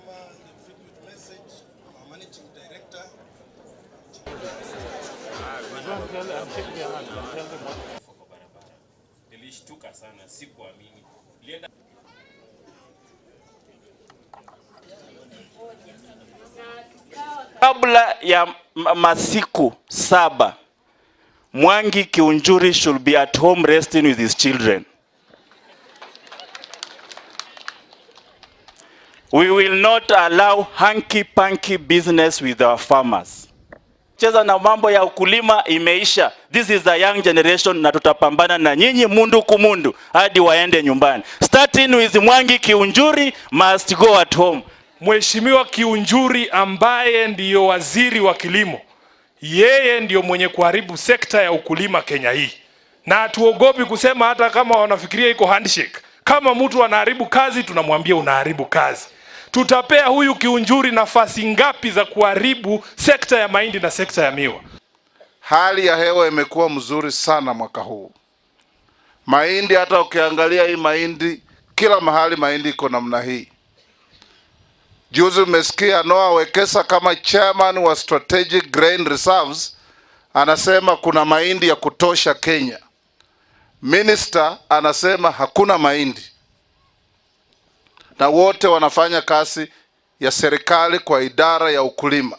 Deliver the tribute message from our Managing Director. Kwa barabara. Nilishtuka sana, sikuamini. Nilienda Kabla ya masiku 7, Mwangi Kiunjuri should be at home resting with his children. We will not allow hanky-panky business with our farmers. Cheza na mambo ya ukulima imeisha. This is the young generation, na tutapambana na nyinyi mundu kumundu hadi waende nyumbani. Starting with Mwangi Kiunjuri must go at home. Mheshimiwa Kiunjuri ambaye ndiyo waziri wa kilimo, yeye ndiyo mwenye kuharibu sekta ya ukulima Kenya hii. Na hatuogopi kusema hata kama wanafikiria iko handshake. Kama mtu anaharibu kazi tunamwambia unaharibu kazi. Tutapea huyu Kiunjuri nafasi ngapi za kuharibu sekta ya mahindi na sekta ya miwa? Hali ya hewa imekuwa mzuri sana mwaka huu. Mahindi, hata ukiangalia hii mahindi, kila mahali mahindi iko namna hii. Juzi umesikia Noah Wekesa kama chairman wa Strategic Grain Reserves anasema kuna mahindi ya kutosha Kenya. Minister anasema hakuna mahindi. Na wote wanafanya kazi ya serikali kwa idara ya ukulima.